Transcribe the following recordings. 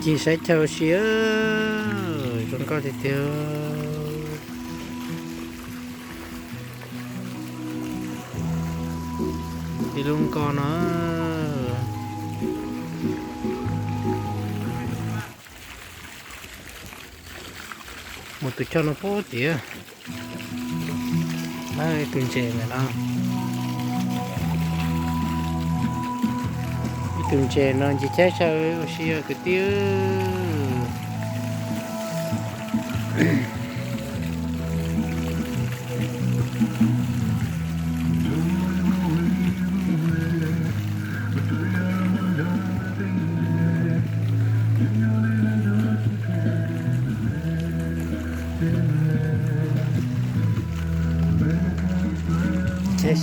Ci saib chaw ua si, zoo nkauj tiag tiag. Ib lub nkoj no. Mus tus choj no puag tid. Ib tug ntses ntawm no, ib tug ntses no ntsis chaw ua si kwv tij.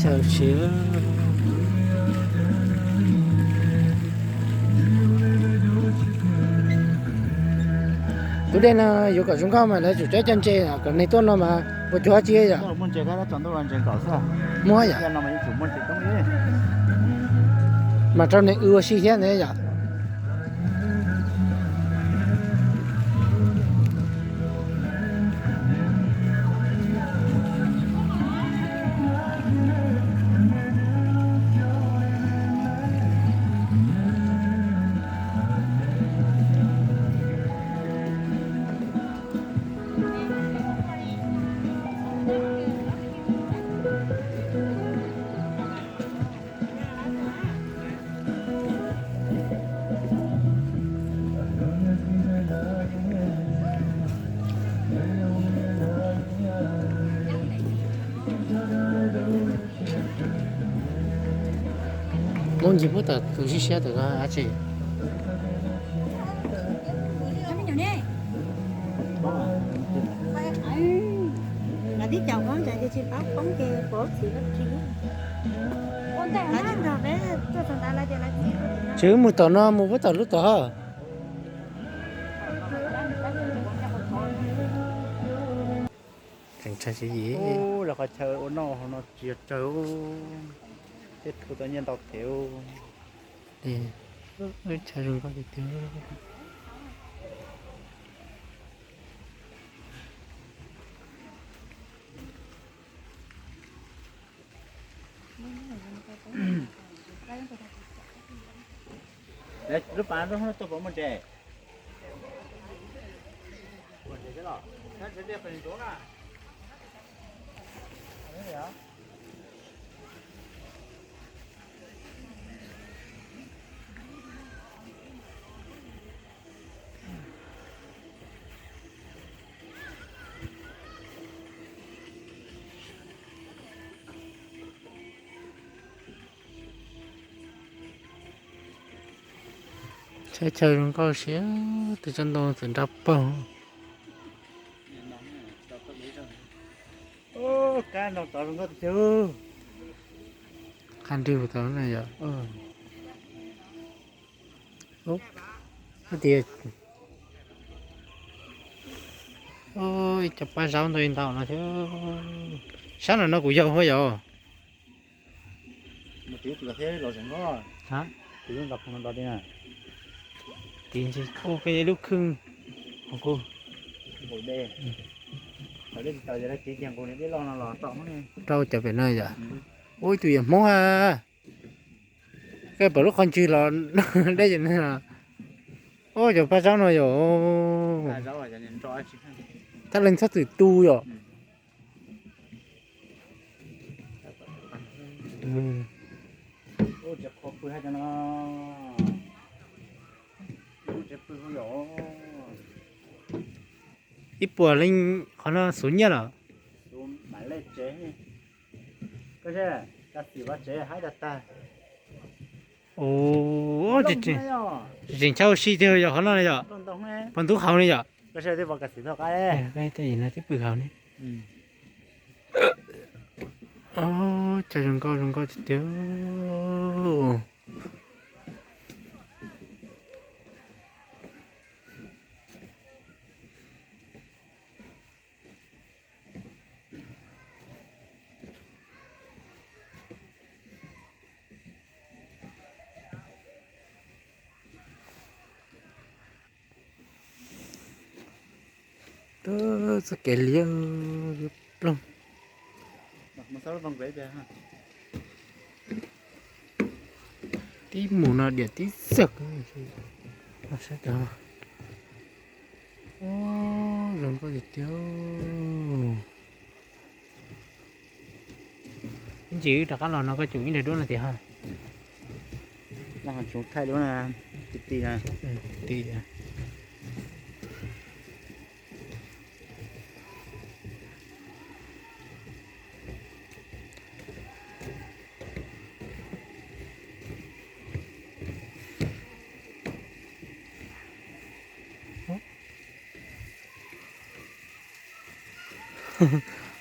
Chaw ua si. Tus dej no yuav kom zoo nkauj mas lawv tsum teb cov ntses kom neeg tuaj no mas ua cuag tsi yom. Muaj yom. Mas rau neeg ua si thiab ntag yom. Muab ncig puab tom tus siab siab ntawm ko dab tsi? Tsis mus tom no, mus puab tom lub tod. Lawv qhov chaw ua noj hauv no tsis yog tsawg, tej thaum tau nyiaj ntau thiab. Chaw zoo nkauj tiag tiag. Lub pas rau puas muaj ntses? Saib chaw zoo nkauj siab, tus tsob ntoo txawm nrov paug. Qab nrog tod zoo nkauj tiag. Qab nrog tod na yom. Tias ib co pab zaub ntau ntau no thiab. Sab no no kuv yau huab yom. Tiv tus thiab los zoo nkauj. Tiv lub ntawd, tiv ntsis ua koj lub khwj. Rau cov pem no yom. Ua ib tug yam Hmoob ha. Koj pom lub qhov ntswg los deb ces, ua cov pab zaub no yom. Thaj leej txhob txwm tu yom. Ib puas leej qhov no xuv nyiaj los? Tseem chaw ua si tiag yog qhov no yom. Pog ntub hauv ne yom. Twb pw hauv ne. Chaw zoo nkauj zoo nkauj tiag tiag. Txoj kev liab ploog. Tib mus no diam tib xwb. Saib tas, zoo nkauj tiag tiag. Ib ntsis wb rov qab los no koj tsum ib nrag duab no tiag ha. Thaij duab na, ti ti na. Ti.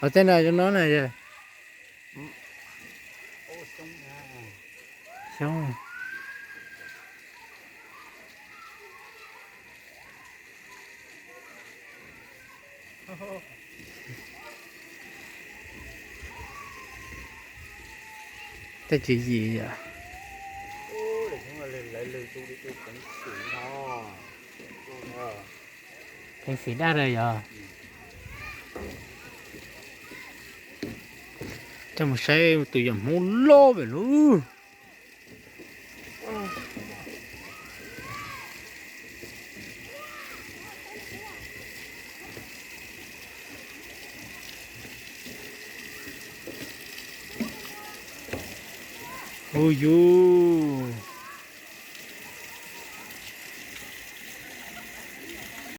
Ov, tej no zoo no na yog. Xyoob. Tej tswv yim yom. Peev xwm daj rau yog. Coj mus saib tus yawm Hmoob loj pem lub. Hu yus.